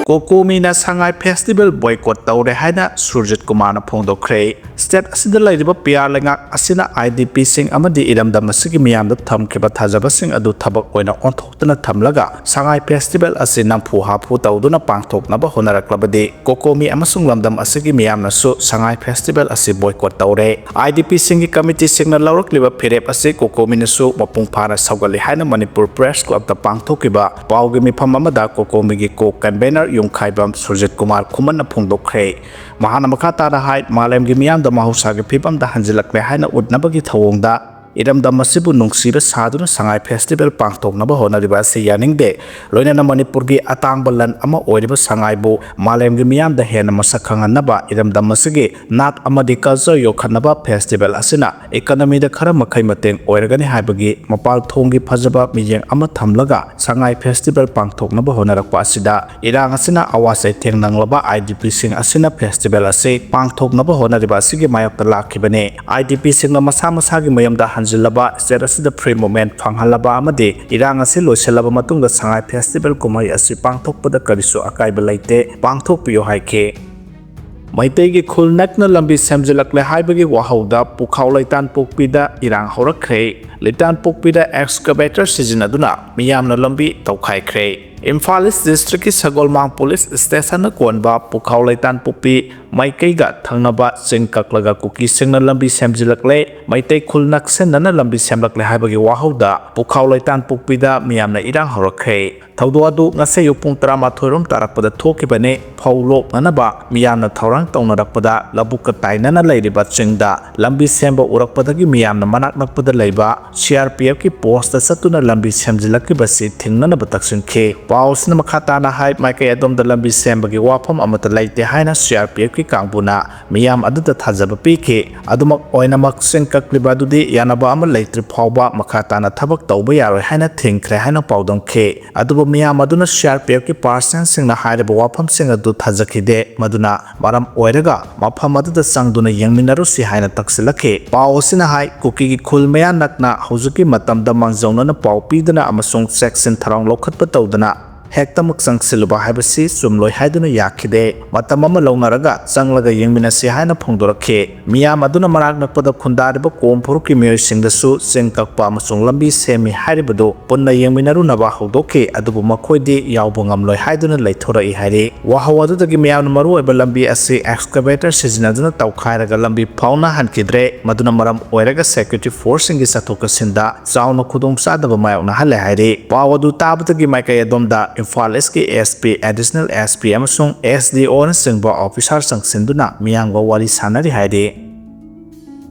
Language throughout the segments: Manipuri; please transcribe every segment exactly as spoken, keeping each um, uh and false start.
ꯀꯣꯀꯣꯃꯤꯅ ꯁꯉꯥꯏ ꯐꯦꯁꯇꯤꯚꯦꯜ ꯕꯣꯏꯀꯣꯠ ꯇꯧꯔꯦ ꯍꯥꯏꯅ ꯁꯨꯔꯖꯤꯠ ꯀꯨꯃꯥꯔꯅ ꯐꯣꯡꯗꯣꯛꯈ꯭ꯔꯦ꯫ ꯁ꯭ꯇꯦꯠ ꯑꯁꯤꯗ ꯂꯩꯔꯤꯕ ꯄꯤ ꯑꯥꯔ ꯂꯩꯉꯥꯛ ꯑꯁꯤꯅ ꯑꯥꯏ ꯗꯤ ꯄꯤꯁꯤꯡ ꯑꯃꯗꯤ ꯏꯔꯝꯗꯝ ꯑꯁꯤꯒꯤ ꯃꯤꯌꯥꯝꯗ ꯊꯝꯈꯤꯕ ꯊꯥꯖꯕꯁꯤꯡ ꯑꯗꯨ ꯊꯕꯛ ꯑꯣꯏꯅ ꯑꯣꯟꯊꯣꯛꯇꯨꯅ ꯊꯝꯂꯒ ꯁꯉꯥꯏ ꯐꯦꯁꯇꯤꯚꯦꯜ ꯑꯁꯤ ꯅꯝꯐꯨ ꯍꯥꯐꯨ ꯇꯧꯗꯨꯅ ꯄꯥꯡꯊꯣꯛꯅꯕ ꯍꯣꯠꯅꯔꯛꯂꯕꯗꯤ ꯀꯣꯀꯣꯃꯤ ꯑꯃꯁꯨꯡ ꯂꯝꯗꯝ ꯑꯁꯤꯒꯤ ꯃꯤꯌꯥꯝꯅꯁꯨ ꯁꯉꯥꯏ ꯐꯦꯁꯇꯤꯚꯦꯜ ꯑꯁꯤ ꯕꯣꯏꯀꯣꯠ ꯇꯧꯔꯦ꯫ ꯑꯥꯏ ꯗꯤ ꯄꯤꯁꯤꯡꯒꯤ ꯀꯃꯤꯇꯤꯁꯤꯡꯅ ꯂꯧꯔꯛꯂꯤꯕ ꯐꯤꯔꯦꯞ ꯑꯁꯤ ꯀꯣꯀꯣꯃꯤꯅꯁꯨ ꯃꯄꯨꯡ ꯐꯥꯅ ꯁꯧꯒꯠꯂꯤ ꯍꯥꯏꯅ ꯃꯅꯤꯄꯨꯔ ꯄ꯭ꯔꯦꯁ ꯀ꯭ꯂꯕꯇ ꯄꯥꯡꯊꯣꯛꯈꯤꯕ ꯄꯥꯎꯒꯤ ꯃꯤꯐꯝ ꯑꯃꯗ ꯀꯣꯀꯣꯃꯤꯒꯤ ꯀꯣ ꯀꯟꯚꯦꯅꯔ ꯌꯨꯝꯈꯥꯏꯕꯝ ꯁꯨꯔꯖꯤꯠ ꯀꯨꯃꯥꯔ ꯈꯨꯃꯟꯅ ꯐꯣꯡꯗꯣꯛꯈ꯭ꯔꯦ꯫ ꯃꯍꯥꯛꯅ ꯃꯈꯥ ꯇꯥꯅ ꯍꯥꯏ, ꯃꯥꯂꯦꯝꯒꯤ ꯃꯤꯌꯥꯝꯗ ꯃꯍꯧꯁꯥꯒꯤ ꯐꯤꯕꯝꯗ ꯍꯟꯖꯤꯜꯂꯛꯂꯦ ꯍꯥꯏꯅ ꯎꯠꯅꯕꯒꯤ ꯊꯧꯑꯣꯡꯗ ꯏꯔꯝꯗꯝ ꯑꯁꯤꯕꯨ ꯅꯨꯡꯁꯤꯕ ꯁꯥꯗꯨꯅ ꯁꯉꯥꯏ ꯐꯦꯁꯇꯤꯚꯦꯜ ꯄꯥꯡꯊꯣꯛꯅꯕ ꯍꯣꯠꯅꯔꯤꯕ ꯑꯁꯤ ꯌꯥꯅꯤꯡꯗꯦ꯫ ꯂꯣꯏꯅꯅ ꯃꯅꯤꯄꯨꯔꯒꯤ ꯑꯇꯥꯡꯕ ꯂꯟ ꯑꯃ ꯑꯣꯏꯔꯤꯕ ꯁꯉꯥꯏꯕꯨ ꯃꯥꯂꯦꯝꯒꯤ ꯃꯤꯌꯥꯝꯗ ꯍꯦꯟꯅ ꯃꯁꯛ ꯈꯪꯍꯟꯅꯕ ꯏꯔꯝꯗꯝ ꯑꯁꯤꯒꯤ ꯅꯥꯠ ꯑꯃꯗꯤ ꯀꯜꯆꯔ ꯌꯣꯛꯈꯠꯅꯕ ꯐꯦꯁꯇꯤꯚꯦꯜ ꯑꯁꯤꯅ ꯏꯀꯣꯅꯣꯃꯤꯗ ꯈꯔ ꯃꯈꯩ ꯃꯇꯦꯡ ꯑꯣꯏꯔꯒꯅꯤ ꯍꯥꯏꯕꯒꯤ ꯃꯄꯥꯜ ꯊꯣꯡꯒꯤ ꯐꯖꯕ ꯃꯤꯠꯌꯦꯡ ꯑꯃ ꯊꯝꯂꯒ ꯁꯉꯥꯏ ꯐꯦꯁꯇꯤꯚꯦꯜ ꯄꯥꯡꯊꯣꯛꯅꯕ ꯍꯣꯠꯅꯔꯛꯄ ꯑꯁꯤꯗ ꯏꯔꯥꯡ ꯑꯁꯤꯅ ꯑꯋꯥ ꯆꯩꯊꯦꯡ ꯅꯪꯂꯕ ꯑꯥꯏ ꯗꯤ ꯄꯤꯁꯤꯡ ꯑꯁꯤꯅ ꯐꯦꯁꯇꯤꯚꯦꯜ ꯑꯁꯤ ꯄꯥꯡꯊꯣꯛꯅꯕ ꯍꯣꯠꯅꯔꯤꯕ ꯑꯁꯤꯒꯤ ꯃꯥꯌꯣꯛꯇ ꯂꯥꯛꯈꯤꯕꯅꯤ꯫ ꯑꯥꯏ ꯗꯤ ꯄꯤꯁꯤꯡꯅ ꯃꯁꯥ ꯃꯁꯥꯒꯤ ꯃꯌꯨꯝꯗ ꯍꯟꯖꯤꯜꯂꯕ, ꯁ꯭ꯇꯦꯠ ꯑꯁꯤꯗ ꯐ꯭ꯔꯤ ꯃꯨꯚꯃꯦꯟꯠ ꯐꯪꯍꯜꯂꯕ ꯑꯃꯗꯤ ꯏꯔꯥꯡ ꯑꯁꯤ ꯂꯣꯏꯁꯤꯜꯂꯕ ꯃꯇꯨꯡꯗ ꯁꯉꯥꯏ ꯐꯦꯁꯇꯤꯚꯦꯜ ꯀꯨꯝꯍꯩ ꯑꯁꯤ ꯄꯥꯡꯊꯣꯛꯄꯗ ꯀꯔꯤꯁꯨ ꯑꯀꯥꯏꯕ ꯂꯩꯇꯦ, ꯄꯥꯡꯊꯣꯛꯄꯤꯌꯨ ꯍꯥꯏꯈꯤ꯫ ꯃꯩꯇꯩꯒꯤ ꯈꯨꯜ ꯅꯛꯅ ꯂꯝꯕꯤ ꯁꯦꯝꯖꯤꯜꯂꯛꯂꯦ ꯍꯥꯏꯕꯒꯤ ꯋꯥꯍꯧꯗ ꯄꯨꯈꯥꯎ ꯂꯩꯇꯥꯟꯄꯣꯛꯄꯤꯗ ꯏꯔꯥꯡ ꯍꯧꯔꯛꯈ꯭ꯔꯦ꯫ ꯂꯩꯇꯥꯟꯄꯣꯛꯄꯤꯗ excavator ꯁꯤꯖꯤꯟꯅꯗꯨꯅ ꯃꯤꯌꯥꯝꯅ ꯂꯝꯕꯤ ꯇꯧꯈꯥꯏꯈ꯭ꯔꯦ꯫ ꯏꯝꯐꯥꯜ ꯏꯁ ꯗꯤꯁꯇ꯭ꯔꯤꯛꯀꯤ ꯁꯒꯣꯜꯃꯥꯡ ꯄꯨꯂꯤꯁ ꯁ꯭ꯇꯦꯁꯟꯅ ꯀꯣꯟꯕ ꯄꯨꯈꯥꯎ ꯂꯩꯇꯥꯟꯄꯣꯛꯄꯤ ꯃꯥꯏꯀꯩꯒ ꯊꯪꯅꯕ ꯆꯤꯡ ꯀꯛꯂꯒ ꯀꯨꯀꯤꯁꯤꯡꯅ ꯂꯝꯕꯤ ꯁꯦꯝꯖꯤꯜꯂꯛꯂꯦ꯫ ꯃꯩꯇꯩ ꯈꯨꯜ ꯅꯛꯁꯤꯟꯅꯅ ꯂꯝꯕꯤ ꯁꯦꯝꯂꯛꯂꯦ ꯍꯥꯏꯕꯒꯤ ꯋꯥꯍꯧꯗ ꯄꯨꯈꯥꯎ ꯂꯩꯇꯥꯟꯄꯣꯛꯄꯤꯗ ꯃꯤꯌꯥꯝꯅ ꯏꯔꯥꯡ ꯍꯧꯔꯛꯈ꯭ꯔꯦ꯫ ꯊꯧꯗꯣꯛ ꯑꯗꯨ ꯉꯁꯤ ꯑꯌꯨꯛ ꯄꯨꯡ ꯇꯔꯥꯃꯥꯊꯣꯏ ꯔꯣꯝ ꯇꯥꯔꯛꯄꯗ ꯊꯣꯛꯈꯤꯕꯅꯤ꯫ ꯐꯧ ꯂꯣꯛꯅꯅꯕ ꯃꯤꯌꯥꯝꯅ ꯊꯧꯔꯥꯡ ꯇꯧꯅꯔꯛꯄꯗ ꯂꯧꯕꯨꯛꯀ ꯇꯥꯏꯅꯅ ꯂꯩꯔꯤꯕ ꯆꯤꯡꯗ ꯂꯝꯕꯤ ꯁꯦꯝꯕ ꯎꯔꯛꯄꯗꯒꯤ ꯃꯤꯌꯥꯝꯅ ꯃꯅꯥꯛ ꯅꯛꯄꯗ ꯂꯩꯕ ꯁꯤ ꯑꯥꯔ ꯄꯤ ꯑꯦꯐꯀꯤ ꯄꯣꯁꯇ ꯆꯠꯇꯨꯅ ꯂꯝꯕꯤ ꯁꯦꯝꯖꯤꯜꯂꯛꯈꯤꯕꯁꯤ ꯊꯤꯡꯅꯅꯕ ꯇꯛꯁꯤꯟꯈꯤ꯫ ꯄꯥꯎ ꯑꯁꯤꯅ ꯃꯈꯥ ꯇꯥꯅ ꯍꯥꯏ, ꯃꯥꯏꯀꯩ ꯑꯗꯣꯝꯗ ꯂꯝꯕꯤ ꯁꯦꯝꯕꯒꯤ ꯋꯥꯐꯝ ꯑꯃꯠꯇ ꯂꯩꯇꯦ ꯍꯥꯏꯅ ꯁꯤ ꯑꯥꯔ ꯄꯤ ꯑꯦꯐꯀꯤ ꯀꯥꯡꯕꯨꯅ ꯃꯤꯌꯥꯝ ꯑꯗꯨꯗ ꯊꯥꯖꯕ ꯄꯤꯈꯤ꯫ ꯑꯗꯨꯃꯛ ꯑꯣꯏꯅꯃꯛ ꯆꯤꯡ ꯀꯛꯂꯤꯕ ꯑꯗꯨꯗꯤ ꯌꯥꯅꯕ ꯑꯃ ꯂꯩꯇ꯭ꯔꯤ ꯐꯥꯎꯕ ꯃꯈꯥ ꯇꯥꯅ ꯊꯕꯛ ꯇꯧꯕ ꯌꯥꯔꯣꯏ ꯍꯥꯏꯅ ꯊꯤꯡꯈ꯭ꯔꯦ ꯍꯥꯏꯅ ꯄꯥꯎꯗꯝꯈꯤ꯫ ꯑꯗꯨꯕꯨ ꯃꯤꯌꯥꯝ ꯑꯗꯨꯅ ꯁꯤ ꯑꯥꯔ ꯄꯤ ꯑꯦꯐꯀꯤ ꯄꯥꯔꯁꯟꯁꯤꯡꯅ ꯍꯥꯏꯔꯤꯕ ꯋꯥꯐꯝꯁꯤꯡ ꯑꯗꯨ ꯊꯥꯖꯈꯤꯗꯦ꯫ ꯃꯗꯨꯅ ꯃꯔꯝ ꯑꯣꯏꯔꯒ ꯃꯐꯝ ꯑꯗꯨꯗ ꯆꯪꯗꯨꯅ ꯌꯦꯡꯃꯤꯟꯅꯔꯨꯁꯤ ꯍꯥꯏꯅ ꯇꯛꯁꯤꯜꯂꯛꯈꯤ꯫ ꯄꯥꯎ ꯑꯁꯤꯅ ꯍꯥꯏ, ꯀꯨꯀꯤꯒꯤ ꯈꯨꯜ ꯃꯌꯥ ꯅꯛꯅ ꯍꯧꯖꯤꯛꯀꯤ ꯃꯇꯝꯗ ꯃꯥꯡꯖꯧꯅꯅ ꯄꯥꯎ ꯄꯤꯗꯨꯅ ꯑꯃꯁꯨꯡ ꯆꯦꯛꯁꯤꯟ ꯊꯧꯔꯥꯡ ꯂꯧꯈꯠꯄ ꯇꯧꯗꯨꯅ ꯍꯦꯛꯇꯃꯛ ꯆꯪꯁꯤꯜꯂꯨꯕ ꯍꯥꯏꯕꯁꯤ ꯆꯨꯝꯂꯣꯏ ꯍꯥꯏꯗꯨꯅ ꯌꯥꯈꯤꯗꯦ꯫ ꯃꯇꯝ ꯑꯃ ꯂꯧꯅꯔꯒ ꯆꯪꯂꯒ ꯌꯦꯡꯃꯤꯟꯅꯁꯤ ꯍꯥꯏꯅ ꯐꯣꯡꯗꯣꯔꯛꯈꯤ꯫ ꯃꯤꯌꯥꯝ ꯑꯗꯨꯅ ꯃꯅꯥꯛ ꯅꯛꯄꯗ ꯈꯨꯟꯗꯥꯔꯤꯕ ꯀꯣꯝ ꯐꯨꯔꯨꯞꯀꯤ ꯃꯤꯑꯣꯏꯁꯤꯡꯗꯁꯨ ꯆꯤꯡ ꯀꯛꯄ ꯑꯃꯁꯨꯡ ꯂꯝꯕꯤ ꯁꯦꯝꯃꯤ ꯍꯥꯏꯔꯤꯕꯗꯨ ꯄꯨꯟꯅ ꯌꯦꯡꯃꯤꯟꯅꯔꯨꯅꯕ ꯍꯧꯗꯣꯛꯈꯤ, ꯑꯗꯨꯕꯨ ꯃꯈꯣꯏꯗꯤ ꯌꯥꯎꯕ ꯉꯝꯂꯣꯏ ꯍꯥꯏꯗꯨꯅ ꯂꯩꯊꯣꯔꯛꯏ ꯍꯥꯏꯔꯤ꯫ ꯋꯥꯍꯧ ꯑꯗꯨꯗꯒꯤ ꯃꯤꯌꯥꯝꯅ ꯃꯔꯨꯑꯣꯏꯕ ꯂꯝꯕꯤ ꯑꯁꯤ excavator ꯁꯤꯖꯤꯟꯅꯗꯨꯅ ꯇꯧꯈꯥꯏꯔꯒ ꯂꯝꯕꯤ ꯐꯥꯎꯅꯍꯟꯈꯤꯗ꯭ꯔꯦ, ꯃꯗꯨꯅ ꯃꯔꯝ ꯑꯣꯏꯔꯒ security force ꯁꯤꯡꯒꯤ ꯆꯠꯊꯣꯛ ꯆꯠꯁꯤꯟꯗ ꯆꯥꯎꯅ ꯈꯨꯗꯣꯡꯆꯥꯗꯕ ꯃꯥꯌꯣꯛꯅꯍꯜꯂꯦ ꯍꯥꯏꯔꯤ꯫ ꯄꯥꯎ ꯑꯗꯨ ꯇꯥꯕꯗꯒꯤ ꯃꯥꯏꯀꯩ ꯑꯗꯣꯝꯗ ꯏꯝꯐꯥꯜ ꯏꯁꯀꯤ SP, additional SP ꯑꯃꯁꯨꯡ SDO ꯅꯆꯤꯡꯕ officer ꯆꯪꯁꯤꯟꯗꯨꯅ ꯃꯤꯌꯥꯝꯒ ꯋꯥꯔꯤ ꯁꯥꯟꯅꯔꯤ ꯍꯥꯏꯔꯤ꯫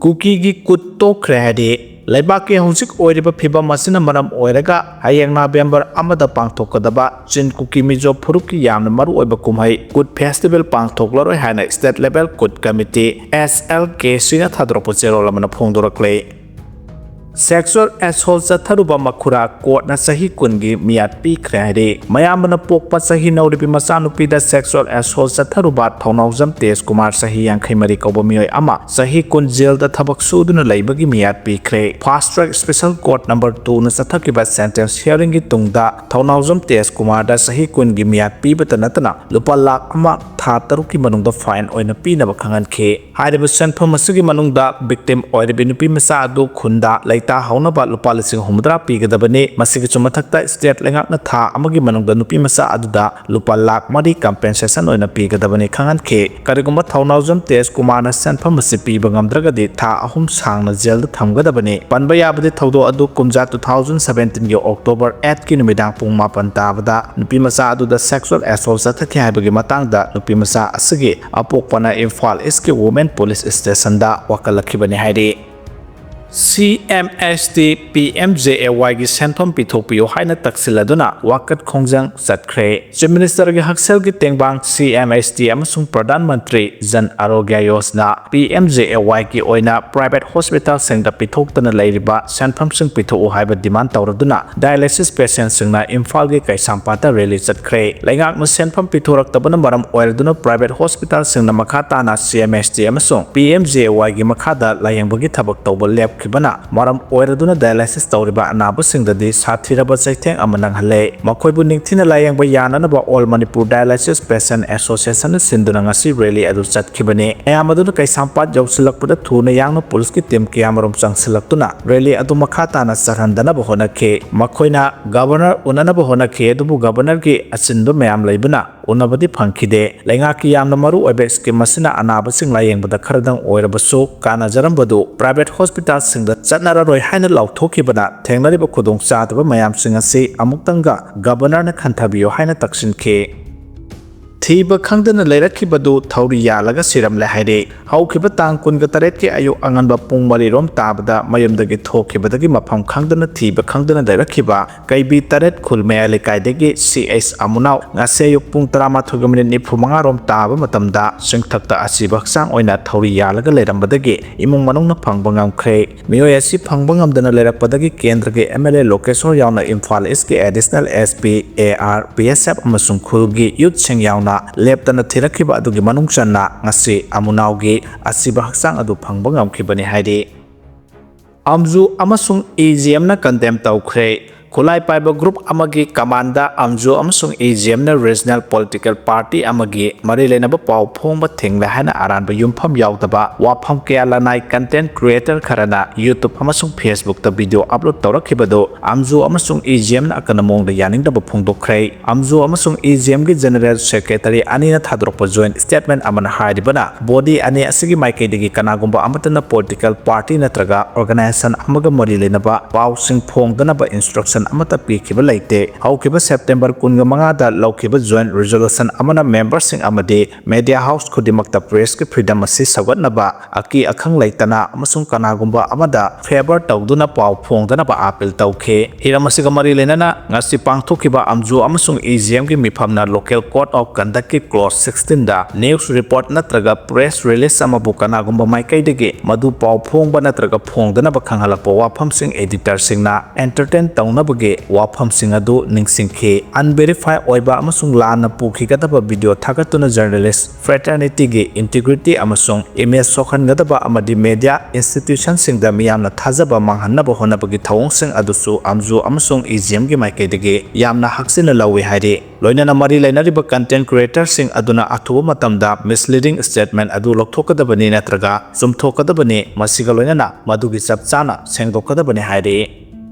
ꯀꯨꯀꯤꯒꯤ ꯀꯨꯠ ꯇꯣꯛꯈ꯭ꯔꯦ ꯍꯥꯏꯔꯤ꯫ ꯂꯩꯕꯥꯛꯀꯤ ꯍꯧꯖꯤꯛ ꯑꯣꯏꯔꯤꯕ ꯐꯤꯕꯝ ꯑꯁꯤꯅ ꯃꯔꯝ ꯑꯣꯏꯔꯒ ꯍꯌꯦꯡ ꯅꯕꯦꯝꯕꯔ ꯑꯃꯗ ꯄꯥꯡꯊꯣꯛꯀꯗꯕ ꯆꯤꯟ ꯀꯨꯀꯤ ꯃꯤꯖꯣ ꯐꯨꯔꯨꯞꯀꯤ ꯌꯥꯝꯅ ꯃꯔꯨꯑꯣꯏꯕ ꯀꯨꯝꯍꯩ ꯀꯨꯠ festival ꯄꯥꯡꯊꯣꯛꯂꯔꯣꯏ ꯍꯥꯏꯅ state level ꯀꯨꯠ committee, SLKC ꯅ ꯊꯥꯗꯣꯔꯛꯄ ꯆꯦꯔꯣꯜ ꯑꯃꯅ ꯐꯣꯡꯗꯣꯔꯛꯂꯦ꯫ Sexual assault ꯆꯠꯊꯔꯨꯕ ꯃꯈꯨꯔꯥ ꯀꯣꯔꯠꯅ ꯆꯍꯤ ꯀꯨꯟꯒꯤ ꯃꯤꯌꯥꯠ ꯄꯤꯈ꯭ꯔꯦ ꯍꯥꯏꯔꯤ꯫ ꯃꯌꯥꯝꯕꯅ ꯄꯣꯛꯄ ꯆꯍꯤ ꯅꯧꯔꯤꯕꯤ ꯃꯆꯥꯅꯨꯄꯤꯗ sexual assault ꯆꯠꯊꯔꯨꯕ ꯊꯧꯅꯥꯎꯖꯝ ꯇꯦꯖ ꯀꯨꯃꯥꯔ, ꯆꯍꯤ ꯌꯥꯡꯈꯩ ꯃꯔꯤ ꯀꯧꯕ ꯃꯤꯑꯣꯏ ꯑꯃ, ꯆꯍꯤ ꯀꯨꯟ ꯖꯦꯜꯗ ꯊꯕꯛ ꯁꯨꯗꯨꯅ ꯂꯩꯕꯒꯤ ꯃꯤꯌꯥꯠ ꯄꯤꯈ꯭ꯔꯦ꯫ Fast track special court number two ꯅ ꯆꯠꯊꯈꯤꯕ sentence hearing ꯒꯤ ꯇꯨꯡꯗ ꯊꯧꯅꯥꯎꯖꯝ ꯇꯦꯖ ꯀꯨꯃꯥꯔꯗ ꯆꯍꯤ ꯀꯨꯟꯒꯤ ꯃꯤꯌꯥꯠ ꯄꯤꯕꯇ ꯅꯠꯇꯅ ꯂꯨꯄꯥ ꯂꯥꯈ ꯑꯃ ꯊꯥ ꯇꯔꯨꯛꯀꯤ ꯃꯅꯨꯡꯗ fine ꯑꯣꯏꯅ ꯄꯤꯅꯕ ꯈꯪꯍꯟꯈꯤ꯫ ꯍꯥꯏꯔꯤꯕ ꯁꯦꯟꯐꯝ ꯑꯁꯤꯒꯤ ꯃꯅꯨꯡꯗ victim ꯑꯣꯏꯔꯤꯕꯤ ꯅꯨꯄꯤ ꯃꯆꯥ ꯑꯗꯨ ꯈꯨꯟꯗ ꯂꯩꯇꯥꯍꯧꯅꯕ ꯂꯨꯄꯥ ꯂꯤꯁꯤꯡ ꯍꯨꯝꯐꯨꯇꯔꯥ ꯄꯤꯒꯗꯕꯅꯤ꯫ ꯃꯁꯤꯒꯤꯁꯨ ꯃꯊꯛꯇ state ꯂꯩꯉꯥꯛꯅ ꯊꯥ ꯑꯃꯒꯤ ꯃꯅꯨꯡꯗ ꯅꯨꯄꯤ ꯃꯆꯥ ꯑꯗꯨꯗ ꯂꯨꯄꯥ ꯂꯥꯈ ꯃꯔꯤ compensation ꯑꯣꯏꯅ ꯄꯤꯒꯗꯕꯅꯤ ꯈꯪꯍꯟꯈꯤ꯫ ꯀꯔꯤꯒꯨꯝꯕ ꯊꯧꯅꯥꯎꯖꯝ ꯇꯦꯖ ꯀꯨꯃꯥꯔꯅ ꯁꯦꯟꯐꯝ ꯑꯁꯤ ꯄꯤꯕ ꯉꯝꯗ꯭ꯔꯒꯗꯤ ꯊꯥ ꯑꯍꯨꯝ ꯁꯥꯡꯅ ꯖꯦꯜꯗ ꯊꯝꯒꯗꯕꯅꯤ꯫ ꯄꯟꯕ ꯌꯥꯕꯗꯤ ꯊꯧꯗꯣꯛ ꯑꯗꯨ ꯀꯨꯝꯖꯥ two thousand seventeen ꯒꯤ October eight ꯀꯤ ꯅꯨꯃꯤꯗꯥꯡ ꯄꯨꯡ ꯃꯥꯄꯟ ꯇꯥꯕꯗ ꯅꯨꯄꯤ ꯃꯆꯥ ꯑꯗꯨꯗ sexual assault ꯆꯠꯊꯈꯤ ꯍꯥꯏꯕꯒꯤ ꯃꯇꯥꯡꯗ ꯅꯨꯄꯤ ꯃꯆꯥ ꯑꯁꯤꯒꯤ ꯑꯄꯣꯛꯄꯅ ꯏꯝꯐꯥꯜ ꯏꯁꯀꯤ Women Police Station ꯗ ꯋꯥꯀꯠꯂꯛꯈꯤꯕꯅꯤ ꯍꯥꯏꯔꯤ꯫ CMHT PMJAY ꯒꯤ ꯁꯦꯟꯐꯝ ꯄꯤꯊꯣꯛꯄꯤꯌꯨ ꯍꯥꯏꯅ ꯇꯛꯁꯤꯜꯂꯗꯨꯅ ꯋꯥꯀꯠ ꯈꯣꯡꯖꯪ ꯆꯠꯈ꯭ꯔꯦ꯫ Chief Minister ꯒꯤ ꯍꯛꯁꯦꯜꯒꯤ ꯇꯦꯡꯕꯥꯡ CMHT ꯑꯃꯁꯨꯡ ꯄ꯭ꯔꯙꯥꯟ ꯃꯟꯇ꯭ꯔꯤ ꯖꯟ ꯑꯔꯣꯒ꯭ꯌ ꯌꯣꯖꯅꯥ, PMJAY ꯒꯤ ꯑꯣꯏꯅ private hospital ꯁꯤꯡꯗ ꯄꯤꯊꯣꯛꯇꯅ ꯂꯩꯔꯤꯕ ꯁꯦꯟꯐꯝꯁꯤꯡ ꯄꯤꯊꯣꯛꯎ ꯍꯥꯏꯕ demand ꯇꯧꯔꯗꯨꯅ dialysis patient ꯁꯤꯡꯅ ꯏꯝꯐꯥꯜꯒꯤ ꯀꯩꯁꯥꯝꯄꯥꯠꯇ rally ꯆꯠꯈ꯭ꯔꯦ꯫ ꯂꯩꯉꯥꯛꯅ ꯁꯦꯟꯐꯝ ꯄꯤꯊꯣꯔꯛꯇꯕꯅ ꯃꯔꯝ ꯑꯣꯏꯔꯗꯨꯅ private hospital ꯁꯤꯡꯅ ꯃꯈꯥ ꯇꯥꯅ CMHT ꯑꯃꯁꯨꯡ PMJAY ꯒꯤ ꯃꯈꯥꯗ ꯂꯥꯌꯦꯡꯕꯒꯤ ꯊꯕꯛ ꯇꯧꯕ ꯂꯦꯞ ꯈꯤꯕꯅ ꯃꯔꯝ ꯑꯣꯏꯔꯗꯨꯅ dialysis ꯇꯧꯔꯤꯕ ꯑꯅꯥꯕꯁꯤꯡꯗꯗꯤ ꯁꯥꯊꯤꯔꯕ ꯆꯩꯊꯦꯡ ꯑꯃ ꯅꯪꯍꯜꯂꯦ꯫ ꯃꯈꯣꯏꯕꯨ ꯅꯤꯡꯊꯤꯅ ꯂꯥꯌꯦꯡꯕ ꯌꯥꯅꯅꯕ All Manipur Dialysis Patient Association ꯁꯤꯟꯗꯨꯅ ꯉꯁꯤ rally ꯑꯗꯨ ꯆꯠꯈꯤꯕꯅꯤ꯫ ꯃꯌꯥꯝ ꯑꯗꯨꯅ ꯀꯩꯁꯥꯝꯄꯥꯠ ꯌꯧꯁꯤꯜꯂꯛꯄꯗ ꯊꯨꯅ ꯌꯥꯡꯅ police ꯀꯤ team ꯀꯌꯥꯃꯔꯨꯝ ꯆꯪꯁꯤꯜꯂꯛꯇꯨꯅ rally ꯑꯗꯨ ꯃꯈꯥ ꯇꯥꯅ ꯆꯠꯍꯟꯗꯅꯕ ꯍꯣꯠꯅꯈꯤ꯫ ꯃꯈꯣꯏꯅ Governor ꯎꯅꯅꯕ ꯍꯣꯠꯅꯈꯤ, ꯑꯗꯨꯕꯨ Governor ꯒꯤ ꯑꯆꯤꯟꯕ ꯃꯌꯥꯝ ꯂꯩꯕꯅ ꯎꯅꯕꯗꯤ ꯐꯪꯈꯤꯗꯦ꯫ ꯂꯩꯉꯥꯛꯀꯤ ꯌꯥꯝꯅ ꯃꯔꯨ ꯑꯣꯏꯕ scheme ꯑꯁꯤꯅ ꯑꯅꯥꯕꯁꯤꯡ ꯂꯥꯌꯦꯡꯕꯗ ꯈꯔꯗꯪ ꯑꯣꯏꯔꯕꯁꯨ ꯀꯥꯟꯅꯖꯔꯝꯕꯗꯨ private hospital ꯁꯤꯡꯗ ꯆꯠꯅꯔꯔꯣꯏ ꯍꯥꯏꯅ ꯂꯥꯎꯊꯣꯛꯈꯤꯕꯅ ꯊꯦꯡꯅꯔꯤꯕ ꯈꯨꯗꯣꯡꯆꯥꯗꯕ ꯃꯌꯥꯝꯁꯤꯡ ꯑꯁꯤ ꯑꯃꯨꯛꯇꯪꯒ Governor ꯅ ꯈꯟꯊꯕꯤꯌꯨ ꯍꯥꯏꯅ ꯇꯛꯁꯤꯟꯈꯤ꯫ ꯊꯤꯕ ꯈꯪꯗꯅ ꯂꯩꯔꯛꯈꯤꯕꯗꯨ ꯊꯧꯔꯤ ꯌꯥꯜꯂꯒ ꯁꯤꯔꯝꯂꯦ ꯍꯥꯏꯔꯤ꯫ ꯍꯧꯈꯤꯕ ꯇꯥꯡ ꯀꯨꯟꯒ ꯇꯔꯦꯠꯀꯤ ꯑꯌꯨꯛ ꯑꯉꯟꯕ ꯄꯨꯡ ꯃꯔꯤ ꯔꯣꯝ ꯇꯥꯕꯗ ꯃꯌꯨꯝꯗꯒꯤ ꯊꯣꯛꯈꯤꯕꯗꯒꯤ ꯃꯐꯝ ꯈꯪꯗꯅ ꯊꯤꯕ ꯈꯪꯗꯅ ꯂꯩꯔꯛꯈꯤꯕ ꯀꯩꯕꯤ ꯇꯔꯦꯠ ꯈꯨꯜ ꯃꯌꯥꯏ ꯂꯩꯀꯥꯏꯗꯒꯤ ꯁꯤ ꯑꯩꯆ ꯑꯃꯨꯅꯥꯎ ꯉꯁꯤ ꯑꯌꯨꯛ ꯄꯨꯡ ꯇꯔꯥꯃꯥꯊꯣꯏꯒ minute ꯅꯤꯐꯨ ꯃꯉꯥ ꯔꯣꯝ ꯇꯥꯕ ꯃꯇꯝꯗ ꯆꯤꯡꯊꯛꯇ ꯑꯁꯤꯕ ꯍꯛꯆꯥꯡ ꯑꯣꯏꯅ ꯊꯧꯔꯤ ꯌꯥꯜꯂꯒ ꯂꯩꯔꯝꯕꯗꯒꯤ ꯏꯃꯨꯡ ꯃꯅꯨꯡꯅ ꯐꯪꯕ ꯉꯝꯈ꯭ꯔꯦ꯫ ꯃꯤꯑꯣꯏ ꯑꯁꯤ ꯐꯪꯕ ꯉꯝꯗꯅ ꯂꯩꯔꯛꯄꯗꯒꯤ ꯀꯦꯟꯗ꯭ꯔꯒꯤ M L A ꯂꯣꯀꯦꯁꯣꯔ ꯌꯥꯎꯅ ꯏꯝꯐꯥꯜ ꯏꯁꯀꯤ additional S P, A R, B S F ꯑꯃꯁꯨꯡ ꯈꯨꯜꯒꯤ youth ꯁꯤꯡ ꯌꯥꯎꯅ ꯂꯦꯞꯇꯅ ꯊꯤꯔꯛꯈꯤꯕ ꯑꯗꯨꯒꯤ ꯃꯅꯨꯡ ꯆꯟꯅ ꯉꯁꯤ ꯑꯃꯨꯅꯥꯎꯒꯤ ꯑꯁꯤꯕ ꯍꯛꯆꯥꯡ ꯑꯗꯨ ꯐꯪꯕ ꯉꯝꯈꯤꯕꯅꯤ ꯍꯥꯏꯔꯤ꯫ ꯑꯝꯖꯨ ꯑꯃꯁꯨꯡ E G M ꯅ condemn ꯇꯧꯈ꯭ꯔꯦ꯫ ꯈꯨꯠꯂꯥꯏ ꯄꯥꯏꯕ group ꯑꯃꯒꯤ command ꯑꯝꯖꯨ ꯑꯃꯁꯨꯡ E G M ꯅ regional political party ꯑꯃꯒꯤ ꯃꯔꯤ ꯂꯩꯅꯕ ꯄꯥꯎ ꯐꯣꯡꯕ ꯊꯤꯡꯂꯦ ꯍꯥꯏꯅ ꯑꯔꯥꯟꯕ ꯌꯨꯝꯐꯝ ꯌꯥꯎꯗꯕ ꯋꯥꯐꯝ ꯀꯌꯥ ꯂꯅꯥꯏ content creator ꯈꯔꯅ YouTube ꯑꯃꯁꯨꯡ Facebook ꯇ video upload ꯇꯧꯔꯛꯈꯤꯕꯗꯨ ꯑꯝꯖꯨ ꯑꯃꯁꯨꯡ E G M ꯅ ꯑꯀꯟꯕ ꯃꯑꯣꯡꯗ ꯌꯥꯅꯤꯡꯗꯕ ꯐꯣꯡꯗꯣꯛꯈ꯭ꯔꯦ꯫ ꯑꯝꯖꯨ ꯑꯃꯁꯨꯡ E G M ꯒꯤ general secretary ꯑꯅꯤꯅ ꯊꯥꯗꯣꯔꯛꯄ joint statement ꯑꯃꯅ ꯍꯥꯏꯔꯤꯕꯅ, body ꯑꯅꯤ ꯑꯁꯤꯒꯤ ꯃꯥꯏꯀꯩꯗꯒꯤ ꯀꯅꯥꯒꯨꯝꯕ ꯑꯃꯠꯇꯅ political party ꯅꯠꯇ꯭ꯔꯒ organization ꯑꯃꯒ ꯃꯔꯤ ꯂꯩꯅꯕ ꯄꯥꯎꯁꯤꯡ ꯐꯣꯡꯗꯅꯕ instruction ꯑꯃꯠꯇ ꯄꯤꯈꯤꯕ ꯂꯩꯇꯦ꯫ ꯍꯧꯈꯤꯕ September ꯀꯨꯟꯃꯉꯥꯗ ꯂꯧꯈꯤꯕ joint resolution ꯑꯃꯅ member ꯁꯤꯡ ꯑꯃꯗꯤ media house ꯈꯨꯗꯤꯡꯃꯛꯇ press ꯀꯤ freedom ꯑꯁꯤ ꯁꯧꯒꯠꯅꯕ, ꯑꯀꯤ ꯑꯈꯪ ꯂꯩꯇꯅ ꯑꯃꯁꯨꯡ ꯀꯅꯥꯒꯨꯝꯕ ꯑꯃꯗ favour ꯇꯧꯗꯨꯅ ꯄꯥꯎ ꯐꯣꯡꯗꯅꯕ appeal ꯇꯧꯈꯤ꯫ ꯍꯤꯔꯝ ꯑꯁꯤꯒ ꯃꯔꯤ ꯂꯩꯅꯅ ꯉꯁꯤ ꯄꯥꯡꯊꯣꯛꯈꯤꯕ ꯑꯝꯖꯨ ꯑꯃꯁꯨꯡ E G M ꯒꯤ ꯃꯤꯐꯝꯅ local code of conduct ꯀꯤ clause sixteen ꯗ news report ꯅꯠꯇ꯭ꯔꯒ press release ꯑꯃꯕꯨ ꯀꯅꯥꯒꯨꯝꯕ ꯃꯥꯏꯀꯩꯗꯒꯤ ꯃꯗꯨ ꯄꯥꯎ ꯐꯣꯡꯕ ꯅꯠꯇ꯭ꯔꯒ ꯐꯣꯡꯗꯅꯕ ꯈꯪꯍꯜꯂꯛꯄ ꯋꯥꯐꯝꯁꯤꯡ editor ꯁꯤꯡꯅ entertain ꯇꯧꯅꯕ ꯒꯤ ꯋꯥꯐꯝꯁꯤꯡ ꯑꯗꯨ ꯅꯤꯡꯁꯤꯡꯈꯤ꯫ Unverified ꯑꯣꯏꯕ ꯑꯃꯁꯨꯡ ꯂꯥꯟꯅ ꯄꯨꯈꯤꯒꯗꯕ video ꯊꯥꯒꯠꯇꯨꯅ journalist fraternityꯒꯤ integrity ꯑꯃꯁꯨꯡ image ꯁꯣꯛꯍꯟꯒꯗꯕ ꯑꯃꯗꯤ media institutionꯁꯤꯡꯗ ꯃꯤꯌꯥꯝꯅ ꯊꯥꯖꯕ ꯃꯥꯡꯍꯟꯅꯕ ꯍꯣꯠꯅꯕꯒꯤ ꯊꯧꯑꯣꯡꯁꯤꯡ ꯑꯗꯨꯁꯨ ꯑꯝꯖꯨ ꯑꯃꯁꯨꯡ ꯏꯖꯤꯑꯦꯝꯒꯤ ꯃꯥꯏꯀꯩꯗꯒꯤ ꯌꯥꯝꯅ ꯍꯛꯆꯤꯟꯅ ꯂꯧꯏ ꯍꯥꯏꯔꯤ꯫ ꯂꯣꯏꯅꯅ ꯃꯔꯤ ꯂꯩꯅꯔꯤꯕ content creatorꯁꯤꯡ ꯑꯗꯨꯅ ꯑꯊꯨꯕ ꯃꯇꯝꯗ misleading statement ꯑꯗꯨ ꯂꯧꯊꯣꯛꯀꯗꯕꯅꯤ ꯅꯠꯇ꯭ꯔꯒ ꯆꯨꯝꯊꯣꯛꯀꯗꯕꯅꯤ, ꯃꯁꯤꯒ ꯂꯣꯏꯅꯅ ꯃꯗꯨꯒꯤ ꯆꯞ ꯆꯥꯅ ꯁꯦꯡꯗꯣꯛꯀꯗꯕꯅꯤ ꯍꯥꯏꯔꯤ꯫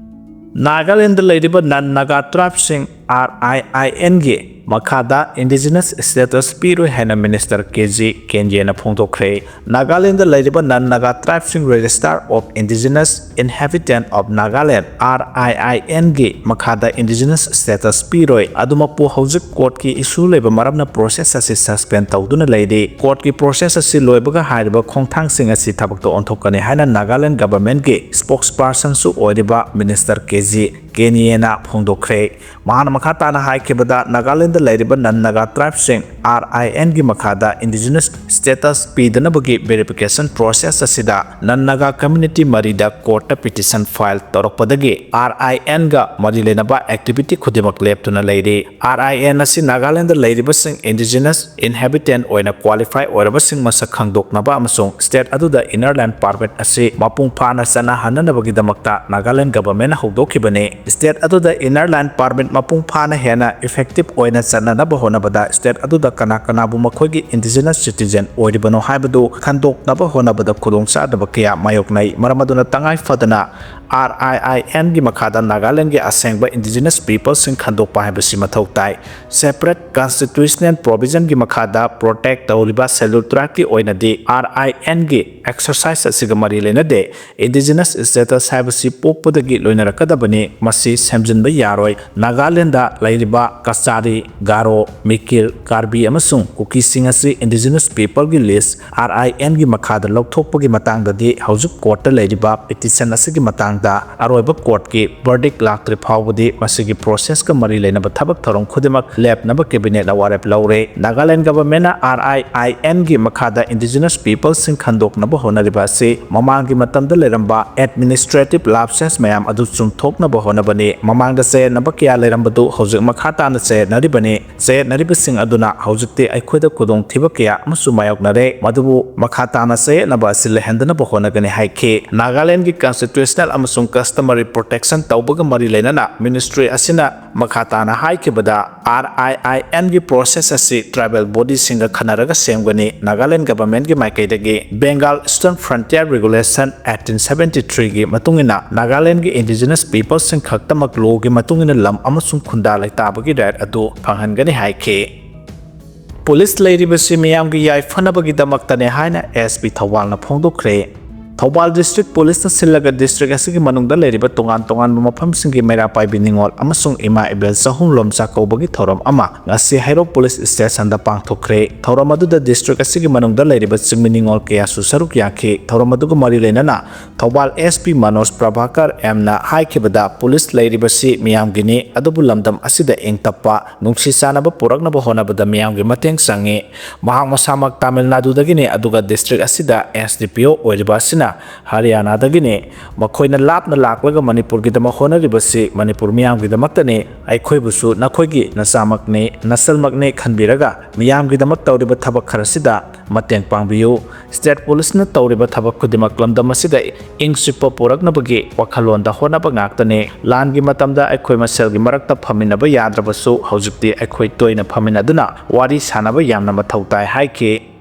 ꯅꯥꯒꯥꯂꯦꯟꯗ ꯂꯩꯔꯤꯕ non Naga tribeꯁꯤꯡ RIINꯒꯤ ꯃꯈꯥꯗ indigenous status ꯄꯤꯔꯣꯏ ꯍꯥꯏꯅ Minister KG ꯀꯦꯟꯌꯦꯅ ꯐꯣꯡꯗꯣꯛꯈ꯭ꯔꯦ꯫ ꯅꯥꯒꯥꯂꯦꯟꯗ ꯂꯩꯔꯤꯕ non Naga tribeꯁꯤꯡ Registrar of Indigenous Inhabitant of Nagaland, RIINꯒꯤ ꯃꯈꯥꯗ indigenous status ꯄꯤꯔꯣꯏ꯫ ꯑꯗꯨꯃꯛꯄꯨ ꯍꯧꯖꯤꯛ courtꯀꯤ issue ꯂꯩꯕ ꯃꯔꯝꯅ process ꯑꯁꯤ suspend ꯇꯧꯗꯨꯅ ꯂꯩꯔꯤ꯫ Courtꯀꯤ process ꯑꯁꯤ ꯂꯣꯏꯕꯒ ꯍꯥꯏꯔꯤꯕ ꯈꯣꯡꯊꯥꯡꯁꯤꯡ ꯑꯁꯤ ꯊꯕꯛꯇ ꯑꯣꯟꯊꯣꯛꯀꯅꯤ ꯍꯥꯏꯅ Nagaland governmentꯀꯤ spokespersonꯁꯨ ꯑꯣꯏꯔꯤꯕ Minister KG ꯀꯦꯟꯌꯦꯅ ꯐꯣꯡꯗꯣꯛꯈ꯭ꯔꯦ꯫ ꯃꯍꯥꯛꯅ ꯃꯈꯥ ꯇꯥꯅ ꯍꯥꯏꯈꯤꯕꯗ, ꯅꯥꯒꯥꯂꯦꯟꯗ ꯂꯩꯔꯤꯕ non Naga tribeꯁꯤꯡ RINꯒꯤ ꯃꯈꯥꯗ indigenous status ꯄꯤꯗꯅꯕꯒꯤ verification process ꯑꯁꯤꯗ non Naga community ꯃꯔꯤꯗ courtꯇ petition file ꯇꯧꯔꯛꯄꯗꯒꯤ RINꯒ ꯃꯔꯤ ꯂꯩꯅꯕ activity ꯈꯨꯗꯤꯡꯃꯛ ꯂꯦꯞꯇꯨꯅ ꯂꯩꯔꯤ꯫ RIN ꯑꯁꯤ ꯅꯥꯒꯥꯂꯦꯟꯗ ꯂꯩꯔꯤꯕꯁꯤꯡ indigenous inhabitant ꯑꯣꯏꯅ qualify ꯑꯣꯏꯔꯕꯁꯤꯡ ꯃꯁꯛ ꯈꯪꯗꯣꯛꯅꯕ ꯑꯃꯁꯨꯡ state ꯑꯗꯨꯗ inner line permit ꯑꯁꯤ ꯃꯄꯨꯡ ꯐꯥꯅ ꯆꯠꯅꯍꯟꯅꯕꯒꯤꯗꯃꯛꯇ Nagaland governmentꯅ ꯍꯧꯗꯣꯛꯈꯤꯕꯅꯤ꯫ State ꯑꯗꯨꯗ inner line permit ꯃꯄꯨꯡ ꯐꯥꯅ ꯍꯦꯟꯅ effective ꯑꯣꯏꯅ ꯆꯠꯅꯅꯕ ꯍꯣꯠꯅꯕꯗ state ꯑꯗꯨꯗ ꯀꯅꯥ ꯀꯅꯥꯕꯨ ꯃꯈꯣꯏꯒꯤ indigenous citizen ꯑꯣꯏꯔꯤꯕꯅꯣ ꯍꯥꯏꯕꯗꯨ ꯈꯪꯗꯣꯛꯅꯕ ꯍꯣꯠꯅꯕꯗ ꯈꯨꯗꯣꯡꯆꯥꯗꯕ ꯀꯌꯥ ꯃꯥꯌꯣꯛꯅꯩ꯫ ꯃꯔꯝ ꯑꯗꯨꯅ ꯇꯉꯥꯏ ꯐꯗꯅ RIINꯒꯤ ꯃꯈꯥꯗ ꯅꯥꯒꯥꯂꯦꯟꯗꯒꯤ ꯑꯁꯦꯡꯕ indigenous peopleꯁꯤꯡ ꯈꯟꯗꯣꯛꯄ ꯍꯥꯏꯕꯁꯤ ꯃꯊꯧ ꯇꯥꯏ꯫ Separate constitutional provisionꯒꯤ ꯃꯈꯥꯗ protect ꯇꯧꯔꯤꯕ Scheduled tribeꯀꯤ ꯑꯣꯏꯅꯗꯤ RINꯒꯤ exercise ꯑꯁꯤꯒ ꯃꯔꯤ ꯂꯩꯅꯗꯦ꯫ Indigenous status ꯍꯥꯏꯕꯁꯤ ꯄꯣꯛꯄꯗꯒꯤ ꯂꯣꯏꯅꯔꯛꯀꯗꯕꯅꯤ꯫ ꯃꯁꯤ ꯁꯦꯝꯖꯤꯟꯕ ꯌꯥꯔꯣꯏ꯫ ꯅꯥꯒꯥꯂꯦꯟꯗ ꯂꯩꯔꯤꯕ ꯀꯆꯥꯔꯤ, ꯒꯥꯔꯣ, ꯃꯤꯀꯤꯜ, ꯀꯥꯔꯕꯤ ꯑꯃꯁꯨꯡ ꯀꯨꯀꯤꯁꯤꯡ ꯑꯁꯤ indigenous peopleꯒꯤ list RINꯒꯤ ꯃꯈꯥꯗ ꯂꯧꯊꯣꯛꯄꯒꯤ ꯃꯇꯥꯡꯗꯗꯤ ꯍꯧꯖꯤꯛ courtꯇ ꯂꯩꯔꯤꯕ petition ꯑꯁꯤꯒꯤ ꯃꯇꯥꯡꯗ ꯑꯔꯣꯏꯕ courtꯀꯤ verdict ꯂꯥꯛꯇ꯭ꯔꯤ ꯐꯥꯎꯕꯗꯤ ꯃꯁꯤꯒꯤ processꯀ ꯃꯔꯤ ꯂꯩꯅꯕ ꯊꯕꯛ ꯊꯧꯔꯝ ꯈꯨꯗꯤꯡꯃꯛ ꯂꯦꯞꯅꯕ cabinetꯅ ꯋꯥꯔꯦꯞ ꯂꯧꯔꯦ꯫ Nagaland governmentꯅ RIINꯒꯤ ꯃꯈꯥꯗ indigenous peopleꯁꯤꯡ ꯈꯟꯗꯣꯛꯅꯕ ꯍꯣꯠꯅꯔꯤꯕ ꯑꯁꯤ ꯃꯃꯥꯡꯒꯤ ꯃꯇꯝꯗ ꯂꯩꯔꯝꯕ administrative lapses ꯃꯌꯥꯝ ꯑꯗꯨ ꯆꯨꯝꯊꯣꯛꯅꯕ ꯍꯣꯠꯅ ꯅꯕꯅꯤ꯫ ꯃꯃꯥꯡꯗ ꯆꯌꯦꯠꯅꯕ ꯀꯌꯥ ꯂꯩꯔꯝꯕꯗꯨ ꯍꯧꯖꯤꯛ ꯃꯈꯥ ꯇꯥꯅ ꯆꯌꯦꯠꯅꯔꯤꯕꯅꯤ꯫ ꯆꯌꯦꯠꯅꯔꯤꯕꯁꯤꯡ ꯑꯗꯨꯅ ꯍꯧꯖꯤꯛꯇꯤ ꯑꯩꯈꯣꯏꯗ ꯈꯨꯗꯣꯡꯊꯤꯕ ꯀꯌꯥ ꯑꯃꯁꯨ ꯃꯥꯌꯣꯛꯅꯔꯦ꯫ ꯃꯗꯨꯕꯨ ꯃꯈꯥ ꯇꯥꯅ ꯆꯌꯦꯠꯅꯕ ꯑꯁꯤ ꯂꯩꯍꯟꯗꯅꯕ ꯍꯣꯠꯅꯒꯅꯤ ꯍꯥꯏꯈꯤ꯫ ꯅꯥꯒꯥꯂꯦꯟꯗꯒꯤ constitutional ꯑꯃꯁꯨꯡ customary protection ꯇꯧꯕꯒ ꯃꯔꯤ ꯂꯩꯅꯅ ministry ꯑꯁꯤꯅ ꯃꯈꯥ ꯇꯥꯅ ꯍꯥꯏꯈꯤꯕꯗ, R I I N ꯒꯤ process ꯑꯁꯤ tribal body ꯁꯤꯡꯒ ꯈꯟꯅꯔꯒ ꯁꯦꯝꯒꯅꯤ꯫ ꯅꯥꯒꯥꯂꯦꯟ government ꯀꯤ ꯃꯥꯏꯀꯩꯗꯒꯤ Bengal Eastern Frontier Regulation eighteen seventy three ꯒꯤ ꯃꯇꯨꯡ ꯏꯟꯅ ꯅꯥꯒꯥꯂꯦꯟꯒꯤ indigenous people ꯁꯤꯡ ꯈꯛꯇꯃꯛ law ꯒꯤ ꯃꯇꯨꯡ ꯏꯟꯅ ꯂꯝ ꯑꯃꯁꯨꯡ ꯈꯨꯟꯗꯥ ꯂꯩꯇꯥꯕꯒꯤ right ꯑꯗꯨ ꯐꯪꯍꯟꯒꯅꯤ ꯍꯥꯏꯈꯤ꯫ ꯄꯨꯂꯤꯁ ꯂꯩꯔꯤꯕꯁꯤ ꯃꯤꯌꯥꯝꯒꯤ ꯌꯥꯏꯐꯅꯕꯒꯤꯗꯃꯛꯇꯅꯦ ꯍꯥꯏꯅ S P ꯊꯧꯕꯥꯜꯅ ꯐꯣꯡꯗꯣꯛꯈ꯭ꯔꯦ꯫ ꯊꯧꯕꯥꯜ district ꯄꯨꯂꯤꯁꯅ ꯁꯤꯜꯂꯒ district ꯑꯁꯤꯒꯤ ꯃꯅꯨꯡꯗ ꯂꯩꯔꯤꯕ ꯇꯣꯉꯥꯟ ꯇꯣꯉꯥꯟꯕ ꯃꯐꯝꯁꯤꯡꯒꯤ ꯃꯩꯔꯥ ꯄꯥꯏꯕꯤ ꯅꯤꯉꯣꯜ ꯑꯃꯁꯨꯡ ꯏꯃꯥ ꯏꯕꯦꯜ ꯆꯍꯨꯝꯂꯣꯝ ꯆꯥꯛꯀꯧꯕꯒꯤ ꯊꯧꯔꯝ ꯑꯃ ꯉꯁꯤ ꯍꯩꯔꯣꯛ ꯄꯨꯂꯤꯁ station ꯗ ꯄꯥꯡꯊꯣꯛꯈ꯭ꯔꯦ꯫ ꯊꯧꯔꯝ ꯑꯗꯨꯗ district ꯑꯁꯤꯒꯤ ꯃꯅꯨꯡꯗ ꯂꯩꯔꯤꯕ ꯆꯤꯡꯃꯤ ꯅꯤꯉꯣꯜ ꯀꯌꯥꯁꯨ ꯁꯔꯨꯛ ꯌꯥꯈꯤ꯫ ꯊꯧꯔꯝ ꯑꯗꯨꯒ ꯃꯔꯤ ꯂꯩꯅꯅ Thoubal S P Manoj Prabhakar M ꯅ ꯍꯥꯏꯈꯤꯕꯗ, ꯄꯨꯂꯤꯁ ꯂꯩꯔꯤꯕꯁꯤ ꯃꯤꯌꯥꯝꯒꯤꯅꯤ, ꯑꯗꯨꯕꯨ ꯂꯝꯗꯝ ꯑꯁꯤꯗ ꯏꯪ ꯇꯞꯄ, ꯅꯨꯡꯁꯤ ꯆꯥꯟꯅꯕ ꯄꯨꯔꯛꯅꯕ ꯍꯣꯠꯅꯕꯗ ꯃꯤꯌꯥꯝꯒꯤ ꯃꯇꯦꯡ ꯆꯪꯏ꯫ ꯃꯍꯥꯛ ꯃꯁꯥꯃꯛ ꯇꯥꯃꯤꯜ ꯅꯥꯗꯨꯗꯒꯤꯅꯤ, ꯑꯗꯨꯒ district ꯑꯁꯤꯗ S D P O ꯑꯣꯏꯔꯤꯕ ꯑꯁꯤꯅ ꯍꯔꯤꯌꯥꯅꯥꯗꯒꯤꯅꯤ꯫ ꯃꯈꯣꯏꯅ ꯂꯥꯞꯅ ꯂꯥꯛꯂꯒ ꯃꯅꯤꯄꯨꯔꯒꯤꯗꯃꯛ ꯍꯣꯠꯅꯔꯤꯕꯁꯤ ꯃꯅꯤꯄꯨꯔ ꯃꯤꯌꯥꯝꯒꯤꯗꯃꯛꯇꯅꯤ꯫ ꯑꯩꯈꯣꯏꯕꯨꯁꯨ ꯅꯈꯣꯏꯒꯤ ꯅꯆꯥꯃꯛꯅꯤ, ꯅꯁꯜꯃꯛꯅꯤ ꯈꯟꯕꯤꯔꯒ ꯃꯤꯌꯥꯝꯒꯤꯗꯃꯛ ꯇꯧꯔꯤꯕ ꯊꯕꯛ ꯈꯔꯁꯤꯗ ꯃꯇꯦꯡ ꯄꯥꯡꯕꯤꯌꯨ꯫ State ꯄꯨꯂꯤꯁꯅ ꯇꯧꯔꯤꯕ ꯊꯕꯛ ꯈꯨꯗꯤꯡꯃꯛ ꯂꯝꯗꯝ ꯑꯁꯤꯗ ꯏꯪ ꯆꯤꯛꯄ ꯄꯨꯔꯛꯅꯕꯒꯤ ꯋꯥꯈꯜꯂꯣꯟꯗ ꯍꯣꯠꯅꯕ ꯉꯥꯛꯇꯅꯤ꯫ ꯂꯥꯟꯒꯤ ꯃꯇꯝꯗ ꯑꯩꯈꯣꯏ ꯃꯁꯦꯜꯒꯤ ꯃꯔꯛꯇ ꯐꯝꯃꯤꯟꯅꯕ ꯌꯥꯗ꯭ꯔꯕꯁꯨ, ꯍꯧꯖꯤꯛꯇꯤ ꯑꯩꯈꯣꯏ ꯇꯣꯏꯅ ꯐꯝꯃꯤꯟꯅꯗꯨꯅ ꯋꯥꯔꯤ ꯁꯥꯟꯅꯕ ꯌꯥꯝꯅ ꯃꯊꯧ ꯇꯥꯏ ꯍꯥꯏꯈꯤ꯫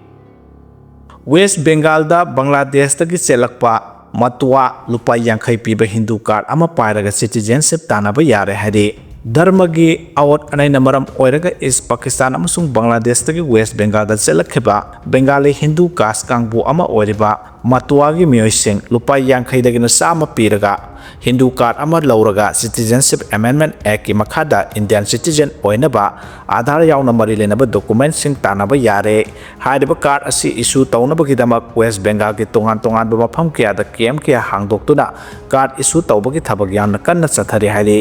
West Bengal ꯗ ꯕꯪꯒ꯭ꯂꯥꯗꯦꯁꯇꯒꯤ ꯆꯦꯜꯂꯛꯄ ꯃꯇꯨꯋꯥ ꯂꯨꯄꯥ ꯌꯥꯡꯈꯩ ꯄꯤꯕ ꯍꯤꯟꯗꯨ card ꯑꯃ ꯄꯥꯏꯔꯒ citizenship ꯇꯥꯟꯅꯕ ꯌꯥꯔꯦ ꯍꯥꯏꯔꯤ꯫ ꯙꯔꯃꯒꯤ ꯑꯋꯣꯠ ꯑꯅꯩꯅ ꯃꯔꯝ ꯑꯣꯏꯔꯒ East Pakistan ꯑꯃꯁꯨꯡ ꯕꯪꯒ꯭ꯂꯥꯗꯦꯁꯇꯒꯤ West Bengal ꯗ ꯆꯦꯜꯂꯛꯈꯤꯕ ꯕꯦꯡꯒꯥꯂꯤ ꯍꯤꯟꯗꯨ caste ꯀꯥꯡꯕꯨ ꯑꯃ ꯑꯣꯏꯔꯤꯕ ꯃꯇꯨꯋꯥꯒꯤ ꯃꯤꯑꯣꯏꯁꯤꯡ ꯂꯨꯄꯥ ꯌꯥꯡꯈꯩꯗꯒꯤꯅ ꯆꯥꯝꯃ ꯄꯤꯔꯒ ꯍꯤꯟꯗꯨ card ꯑꯃ ꯂꯧꯔꯒ Citizenship Amendment Act ꯀꯤ ꯃꯈꯥꯗ Indian citizen ꯑꯣꯏꯅꯕ ꯑꯥꯙꯥꯔ ꯌꯥꯎꯅ ꯃꯔꯤ ꯂꯩꯅꯕ document ꯁꯤꯡ ꯇꯥꯟꯅꯕ ꯌꯥꯔꯦ꯫ ꯍꯥꯏꯔꯤꯕ card ꯑꯁꯤ issue ꯇꯧꯅꯕꯒꯤꯗꯃꯛ West Bengal ꯒꯤ ꯇꯣꯉꯥꯟ ꯇꯣꯉꯥꯟꯕ ꯃꯐꯝ ꯀꯌꯥꯗ camp ꯀꯌꯥ ꯍꯥꯡꯗꯣꯛꯇꯨꯅ card issue ꯇꯧꯕꯒꯤ ꯊꯕꯛ ꯌꯥꯝꯅ ꯀꯟꯅ ꯆꯠꯊꯔꯤ ꯍꯥꯏꯔꯤ꯫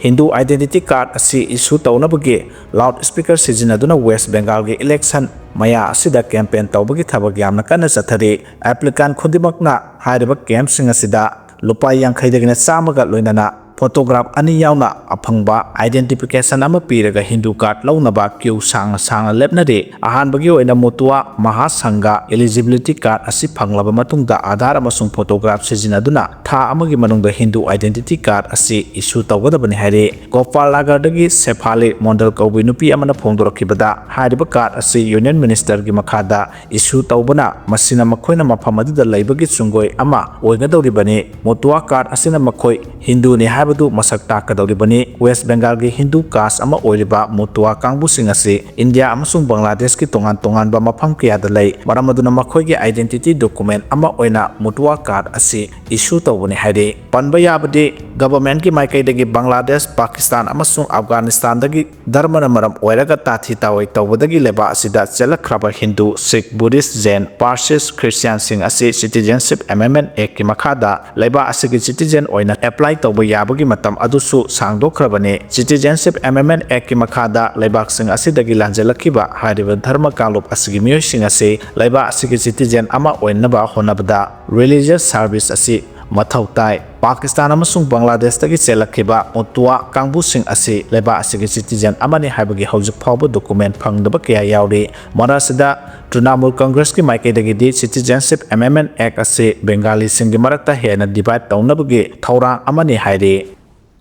ꯍꯤꯟꯗꯨ identity card ꯑꯁꯤ issue ꯇꯧꯅꯕꯒꯤ loud speaker ꯁꯤꯖꯤꯟꯅꯗꯨꯅ West Bengal ꯒꯤ election ꯃꯌꯥ ꯑꯁꯤꯗ campaign ꯇꯧꯕꯒꯤ ꯊꯕꯛ ꯌꯥꯝꯅ ꯀꯟꯅ ꯆꯠꯊꯔꯤ꯫ Applicant ꯈꯨꯗꯤꯡꯃꯛꯅ ꯍꯥꯏꯔꯤꯕ camp ꯁꯤꯡ ꯑꯁꯤꯗ ꯂꯨꯄꯥ ꯌꯥꯡꯈꯩꯗꯒꯤꯅ ꯆꯥꯝꯃꯒ ꯂꯣꯏꯅꯅ ꯐꯣꯇꯣꯒ꯭ꯔꯥꯐ ꯑꯅꯤ ꯌꯥꯎꯅ ꯑꯐꯪꯕ identification ꯑꯃ ꯄꯤꯔꯒ ꯍꯤꯟꯗꯨ ꯀꯥꯔꯗ ꯂꯧꯅꯕ ꯀ꯭ꯌꯨ ꯁꯥꯡꯅ ꯁꯥꯡꯅ ꯂꯦꯞꯅꯔꯤ꯫ ꯑꯍꯥꯟꯕꯒꯤ ꯑꯣꯏꯅ ꯃꯨꯇꯨꯋꯥ ꯃꯍꯥꯁꯪꯒ eligibility ꯀꯥꯔꯗ ꯑꯁꯤ ꯐꯪꯂꯕ ꯃꯇꯨꯡꯗ ꯑꯥꯙꯥꯔ ꯑꯃꯁꯨꯡ ꯐꯣꯇꯣꯒ꯭ꯔꯥꯐ ꯁꯤꯖꯤꯟꯅꯗꯨꯅ ꯊꯥ ꯑꯃꯒꯤ ꯃꯅꯨꯡꯗ ꯍꯤꯟꯗꯨ identity ꯀꯥꯔꯗ ꯑꯁꯤ ꯏꯁꯨ ꯇꯧꯒꯗꯕꯅꯤ ꯍꯥꯏꯔꯤ꯫ ꯒꯣꯄꯥꯜ ꯅꯥꯒꯔꯗꯒꯤ ꯁꯦꯐꯥꯂꯤ ꯃꯣꯟꯗꯜ ꯀꯧꯕꯤ ꯅꯨꯄꯤ ꯑꯃꯅ ꯐꯣꯡꯗꯣꯔꯛꯈꯤꯕꯗ, ꯍꯥꯏꯔꯤꯕ ꯀꯥꯔꯗ ꯑꯁꯤ ꯌꯨꯅꯤꯌꯟ ꯃꯤꯅꯤꯁꯇꯔꯒꯤ ꯃꯈꯥꯗ ꯏꯁꯨ ꯇꯧꯕꯅ, ꯃꯁꯤꯅ ꯃꯈꯣꯏꯅ ꯃꯐꯝ ꯑꯗꯨꯗ ꯂꯩꯕꯒꯤ ꯆꯨꯡꯒꯣꯏ ꯑꯃ ꯑꯣꯏꯒꯗꯧꯔꯤꯕꯅꯤ꯫ ꯃꯨꯇꯨꯋꯥ ꯀꯥꯔꯗ ꯑꯁꯤꯅ ꯃꯈꯣꯏ ꯍꯤꯟꯗꯨꯅꯤ ꯍꯥꯏꯕꯗꯨ ꯃꯁꯛ ꯇꯥꯛꯀꯗꯧꯔꯤꯕꯅꯤ꯫ ꯋꯦꯁ꯭ꯠ ꯕꯦꯡꯒꯥꯜꯒꯤ ꯍꯤꯟꯗꯨ ꯀꯥꯁ꯭ꯠ ꯑꯃ ꯑꯣꯏꯔꯤꯕ ꯃꯨꯇꯨꯋꯥ ꯀꯥꯡꯕꯨꯁꯤꯡ ꯑꯁꯤ ꯏꯟꯗꯤꯌꯥ ꯑꯃꯁꯨꯡ ꯕꯪꯒ꯭ꯂꯥꯗꯦꯁꯀꯤ ꯇꯣꯉꯥꯟ ꯇꯣꯉꯥꯟꯕ ꯃꯐꯝ ꯀꯌꯥꯗ ꯂꯩ, ꯃꯔꯝ ꯑꯗꯨꯅ ꯃꯈꯣꯏꯒꯤ identity document ꯑꯃ ꯑꯣꯏꯅ ꯃꯨꯇꯨꯋꯥ ꯀꯥꯔꯗ ꯑꯁꯤ ꯏꯁꯨ ꯇꯧꯕꯅꯤ ꯍꯥꯏꯔꯤ꯫ ꯄꯟꯕ ꯌꯥꯕꯗꯤ, ꯒꯚꯔꯟꯃꯦꯟꯠꯀꯤ ꯃꯥꯏꯀꯩꯗꯒꯤ ꯕꯪꯒ꯭ꯂꯥꯗꯦꯁ, ꯄꯥꯀꯤꯁꯇꯥꯟ ꯑꯃꯁꯨꯡ ꯑꯐꯒꯥꯅꯤꯁꯇꯥꯟꯗꯒꯤ ꯙꯔꯃꯅ ꯃꯔꯝ ꯑꯣꯏꯔꯒ ꯇꯥꯊꯤ ꯇꯥꯑꯣꯏ ꯇꯧꯕꯗꯒꯤ ꯂꯩꯕꯥꯛ ꯑꯁꯤꯗ ꯆꯦꯜꯂꯛꯈ꯭ꯔꯕ ꯍꯤꯟꯗꯨ, ꯁꯤꯈ, ꯕꯨꯙꯤꯁ꯭ꯠ, ꯖꯦꯟ, ꯄꯥꯔꯁꯤꯁ꯭ꯠ, ꯈ꯭ꯔꯤꯁꯇꯤꯌꯥꯟꯁꯤꯡ ꯑꯁꯤ Citizenship Amendment Actꯀꯤ ꯃꯈꯥꯗ ꯂꯩꯕꯥꯛ ꯑꯁꯤꯒꯤ citizen ꯑꯣꯏꯅ apply ꯇꯧꯕ ꯌꯥꯕꯒꯤ ꯃꯇꯝ ꯑꯗꯨꯁꯨ ꯁꯥꯡꯗꯣꯛꯈ꯭ꯔꯕꯅꯤ꯫ Citizenship Amendment Actꯀꯤ ꯃꯈꯥꯗ ꯂꯩꯕꯥꯛꯁꯤꯡ ꯑꯁꯤꯗꯒꯤ ꯂꯥꯟꯖꯦꯜꯂꯛꯈꯤꯕ ꯍꯥꯏꯔꯤꯕ ꯙꯔꯃ ꯀꯥꯡꯂꯨꯞ ꯑꯁꯤꯒꯤ ꯃꯤꯑꯣꯏꯁꯤꯡ ꯑꯁꯤ ꯂꯩꯕꯥꯛ ꯑꯁꯤꯒꯤ citizen ꯑꯃ ꯑꯣꯏꯅꯕ ꯍꯣꯠꯅꯕꯗ religious service ꯑꯁꯤ ꯃꯊꯧ ꯇꯥꯏ꯫ ꯄꯥꯀꯤꯁꯇꯥꯟ ꯑꯃꯁꯨꯡ ꯕꯪꯒ꯭ꯂꯥꯗꯦꯁꯇꯒꯤ ꯆꯦꯜꯂꯛꯈꯤꯕ ꯃꯨꯇꯨꯋꯥ ꯀꯥꯡꯕꯨꯁꯤꯡ ꯑꯁꯤ ꯂꯩꯕꯥꯛ ꯑꯁꯤꯒꯤ citizen ꯑꯃꯅꯤ ꯍꯥꯏꯕꯒꯤ ꯍꯧꯖꯤꯛ ꯐꯥꯎꯕ document ꯐꯪꯗꯕ ꯀꯌꯥ ꯌꯥꯎꯔꯤ꯫ ꯃꯔꯛ ꯑꯁꯤꯗ, ꯇ꯭ꯔꯤꯅꯥꯃꯨꯜ ꯀꯪꯒ꯭ꯔꯦꯁꯀꯤ ꯃꯥꯏꯀꯩꯗꯒꯤꯗꯤ Citizenship Amendment Act ꯑꯁꯤ ꯕꯦꯡꯒꯥꯂꯤꯁꯤꯡꯒꯤ ꯃꯔꯛꯇ ꯍꯦꯟꯅ divide ꯇꯧꯅꯕꯒꯤ ꯊꯧꯔꯥꯡ ꯑꯃꯅꯤ ꯍꯥꯏꯔꯤ꯫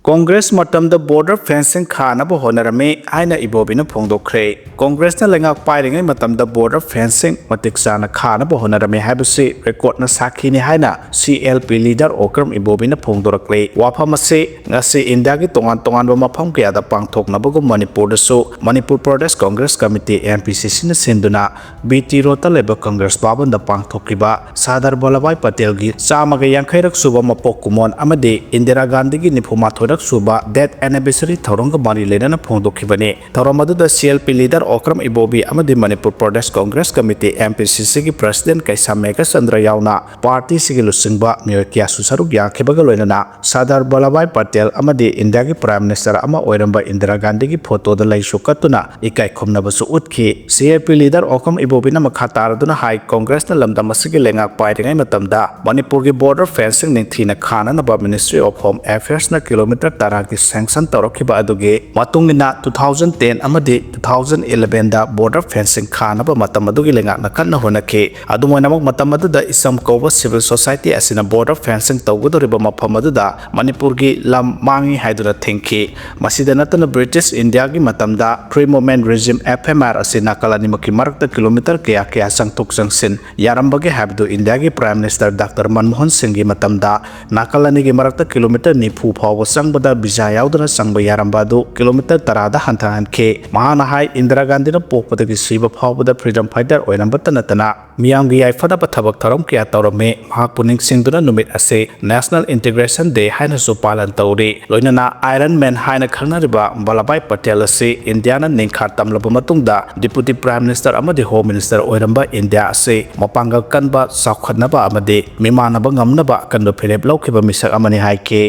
ꯀꯪꯒ꯭ꯔꯦꯁ ꯃꯇꯝꯗ border fencing ꯈꯥꯅꯕ ꯍꯣꯠꯅꯔꯝꯃꯤ ꯍꯥꯏꯅ ꯏꯕꯣꯕꯤꯅ ꯐꯣꯡꯗꯣꯛꯈ꯭ꯔꯦ꯫ ꯀꯪꯒ꯭ꯔꯦꯁꯅ ꯂꯩꯉꯥꯛ ꯄꯥꯏꯔꯤꯉꯩ ꯃꯇꯝꯗ border fencing ꯃꯇꯤꯛ ꯆꯥꯅ ꯈꯥꯅꯕ ꯍꯣꯠꯅꯔꯝꯃꯤ ꯍꯥꯏꯕꯁꯤ recordꯅ ꯁꯥꯈꯤꯅꯤ ꯍꯥꯏꯅ C L P leader Okram ꯏꯕꯣꯕꯤꯅ ꯐꯣꯡꯗꯣꯔꯛꯂꯤ꯫ ꯋꯥꯐꯝ ꯑꯁꯤ ꯉꯁꯤ ꯏꯟꯗꯤꯌꯥꯒꯤ ꯇꯣꯉꯥꯟ ꯇꯣꯉꯥꯟꯕ ꯃꯐꯝ ꯀꯌꯥꯗ ꯄꯥꯡꯊꯣꯛꯅꯕꯒꯨꯝ ꯃꯅꯤꯄꯨꯔꯗꯁꯨ Manipur Pradesh Congress committee, M P C Cꯅ ꯁꯤꯟꯗꯨꯅ B T Roadꯇ ꯂꯩꯕ ꯀꯪꯒ꯭ꯔꯦꯁ ꯚꯕꯟꯗ ꯄꯥꯡꯊꯣꯛꯈꯤꯕ ꯁꯔꯗꯥꯔ ꯕꯜꯂꯚꯚꯥꯏ ꯄꯇꯦꯜꯒꯤ ꯆꯥꯝꯃꯒ ꯌꯥꯡꯈꯩꯔꯛ ꯁꯨꯕ ꯃꯄꯣꯛ ꯀꯨꯝꯑꯣꯟ ꯑꯃꯗꯤ ꯏꯟꯗꯤꯔꯥ ꯒꯥꯟꯙꯤꯒꯤ ꯅꯤꯐꯨ ꯃꯥꯊꯣꯏ ꯇꯔꯨꯛ ꯁꯨꯕ death anniversary ꯊꯧꯔꯝꯒ ꯃꯔꯤ ꯂꯩꯅꯅ ꯐꯣꯡꯗꯣꯛꯈꯤꯕꯅꯤ꯫ ꯊꯧꯔꯝ ꯑꯗꯨꯗ C L P leader Okram ꯏꯕꯣꯕꯤ ꯑꯃꯗꯤ Manipur Pradesh Congress committee, M P C C ꯒꯤ president ꯀꯩꯁꯥꯝ ꯃꯦꯘꯆꯟꯗ꯭ꯔ ꯌꯥꯎꯅ party ꯁꯤꯒꯤ ꯂꯨꯆꯤꯡꯕ ꯃꯤꯑꯣꯏ ꯀꯌꯥꯁꯨ ꯁꯔꯨꯛ ꯌꯥꯈꯤꯕꯒ ꯂꯣꯏꯅꯅ ꯁꯔꯗꯥꯔ ꯚꯜꯂꯚꯚꯥꯏ ꯄꯇꯦꯜ ꯑꯃꯗꯤ ꯏꯟꯗꯤꯌꯥꯒꯤ Prime Minister ꯑꯃ ꯑꯣꯏꯔꯝꯕ ꯏꯟꯗꯤꯔꯥ ꯒꯥꯟꯙꯤꯒꯤ photo ꯗ ꯂꯩꯁꯨ ꯀꯠꯇꯨꯅ ꯏꯀꯥꯏ ꯈꯨꯝꯅꯕꯁꯨ ꯎꯠꯈꯤ꯫ C L P leader Okram ꯏꯕꯣꯕꯤꯅ ꯃꯈꯥ ꯇꯥꯔꯗꯨꯅ ꯍꯥꯏ, ꯀꯣꯡꯒ꯭ꯔꯦꯁꯅ ꯂꯝꯗꯝ ꯑꯁꯤꯒꯤ ꯂꯩꯉꯥꯛ ꯄꯥꯏꯔꯤꯉꯩ ꯃꯇꯝꯗ ꯃꯅꯤꯄꯨꯔꯒꯤ border fencing ꯅꯤꯡꯊꯤꯅ ꯈꯥꯅꯅꯕ Ministry of Home Affairs ꯅ kilometre ꯇꯔꯥꯒꯤ sanction ꯇꯧꯔꯛꯈꯤꯕ ꯑꯗꯨꯒꯤ ꯃꯇꯨꯡ ꯏꯟꯅ two thousand ten ꯑꯃꯗꯤ two thousand eleven ꯗ border fencing ꯈꯥꯅꯕ ꯃꯇꯝ ꯑꯗꯨꯒꯤ ꯂꯩꯉꯥꯛꯅ ꯀꯟꯅ ꯍꯣꯠꯅꯈꯤ꯫ ꯑꯗꯨꯝ ꯑꯣꯏꯅꯃꯛ, ꯃꯇꯝ ꯑꯗꯨꯗ ꯏꯁꯝ ꯀꯧꯕ civil society ꯑꯁꯤꯅ border fencing ꯇꯧꯒꯗꯧꯔꯤꯕ ꯃꯐꯝ ꯑꯗꯨꯗ ꯃꯅꯤꯄꯨꯔꯒꯤ ꯂꯝ ꯃꯥꯡꯉꯤ ꯍꯥꯏꯗꯨꯅ ꯊꯤꯡꯈꯤ꯫ ꯃꯁꯤꯗ ꯅꯠꯇꯅ, British ꯏꯟꯗꯤꯌꯥꯒꯤ ꯃꯇꯝꯗ Free Movement Regime, F M R, ꯑꯁꯤ ꯅꯥꯀꯜ ꯑꯅꯤꯃꯛꯀꯤ ꯃꯔꯛꯇ kilometre ꯀꯌꯥ ꯀꯌꯥ ꯆꯪꯊꯣꯛ ꯆꯪꯁꯤꯟ ꯌꯥꯔꯝꯕꯒꯦ ꯍꯥꯏꯕꯗꯨ ꯏꯟꯗꯤꯌꯥꯒꯤ Prime Minister Doctor ꯃꯟꯃꯣꯍꯟ ꯁꯤꯡꯒꯤ ꯃꯇꯝꯗ ꯅꯥꯀꯜ ꯑꯅꯤꯒꯤ ꯃꯔꯛꯇ kilometre ꯅꯤꯐꯨ ꯐꯥꯎꯕ ꯆꯪꯕꯗ visa ꯌꯥꯎꯗꯅ ꯆꯪꯕ ꯌꯥꯔꯝꯕ ꯑꯗꯨ kilometre ꯇꯔꯥꯗ ꯍꯟꯊꯍꯟꯈꯤ꯫ ꯃꯍꯥꯛꯅ ꯍꯥꯏ, ꯏꯟꯗꯤꯔꯥ ꯒꯥꯟꯙꯤꯅ ꯄꯣꯛꯄꯗꯒꯤ ꯁꯤꯕ ꯐꯥꯎꯕꯗ freedom fighter ꯑꯣꯏꯔꯝꯕꯇ ꯅꯠꯇꯅ ꯃꯤꯌꯥꯝꯒꯤ ꯌꯥꯏꯐꯅꯕ ꯊꯕꯛ ꯊꯧꯔꯝ ꯀꯌꯥ ꯇꯧꯔꯝꯃꯤ꯫ ꯃꯍꯥꯛꯄꯨ ꯅꯤꯡꯁꯤꯡꯗꯨꯅ ꯅꯨꯃꯤꯠ ꯑꯁꯤ National Integration Day ꯍꯥꯏꯅꯁꯨ ꯄꯥꯂꯟ ꯇꯧꯔꯤ꯫ ꯂꯣꯏꯅꯅ Iron Man ꯍꯥꯏꯅ ꯈꯪꯅꯔꯤꯕ ꯚꯜꯂꯚꯚꯥꯏ ꯄꯇꯦꯜ ꯑꯁꯤ ꯏꯟꯗꯤꯌꯥꯅ ꯅꯤꯡꯈꯥ ꯇꯝꯂꯕ ꯃꯇꯨꯡꯗ Deputy Prime Minister ꯑꯃꯗꯤ Home Minister ꯑꯣꯏꯔꯝꯕ ꯏꯟꯗꯤꯌꯥ ꯑꯁꯤ ꯃꯄꯥꯡꯒꯜ ꯀꯟꯕ, ꯆꯥꯎꯈꯠꯅꯕ ꯑꯃꯗꯤ ꯃꯤꯃꯥꯟꯅꯕ ꯉꯝꯅꯕ ꯑꯀꯟꯕ ꯐꯤꯔꯦꯞ ꯂꯧꯈꯤꯕ ꯃꯤꯁꯛ ꯑꯃꯅꯤ ꯍꯥꯏꯈꯤ꯫